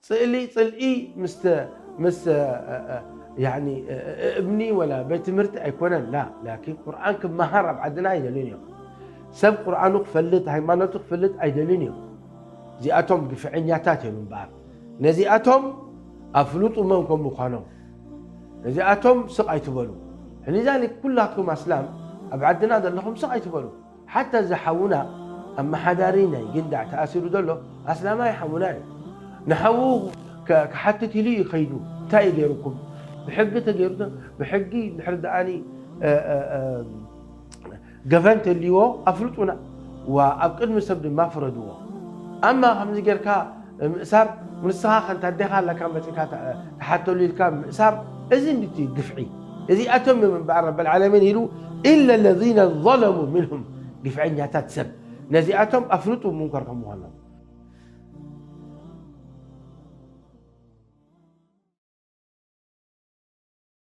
ስእሊ ጽልኢ ምስ ተ- ምስ እ- እ- ያኒ እ- እ- እብኒ ወላ ቤት ትምህርቲ ኣይኮነን ላ ላኪን ቁርኣን ክመሃር ኣብ ዓድና ኣይደልዩን እዮም። ሰብ ቁርኣኑ ክፈልጥ ሃይማኖቱ ክፈልጥ ኣይደልዩን እዮም። እዚኣቶም ግፍዐኛታት እዮም እምበኣር ነዚኣቶም ኣፍልጡ መን ከም ምዃኖም። ነዚኣቶም ስቕ ኣይትበሉ። ሕኒዛሊክ ኩላትኩም ኣስላም ኣብ ዓድና ዘለኹም ስቕ ኣይትበሉ። ሓታ እዚ ሓውና ኣመሓዳሪ ናይ ግንዳዕ ተኣሲሩ ዘሎ ኣስላማይ ሓውና እዩ። ንሓዉ ከ- ክሓትት ኢሉ እዩ ከይዱ። እንታይ እዩ ገይሩኩም? ብሕጊ ተገይሩ ዶ? ብሕጊ ድሕሪ ደኣኒ እ- እ- እ- ገፈን ተልይዎ ኣፍልጡና። ዋ ኣብ ቅድሚ ሰብ ድማ ፍረድዎ። ኣማ ከምዚ ጌርካ ምእሳር ንስኻ ከንታ ኣዴኻ ኣለካ መፂካ ተሓተሉ ኢልካ ምእሳር እዚ እንድቲ ግፍዒ። እዚኣቶም እዮም እምበኣር ረበል ዓለሚን ኢሉ ኢለ ለዚነ ዘለሙ ምንሁም ግፍዐኛታት ሰብ ነዚኣቶም ኣፍልጡ ሙንከር ከም ምዃኖም።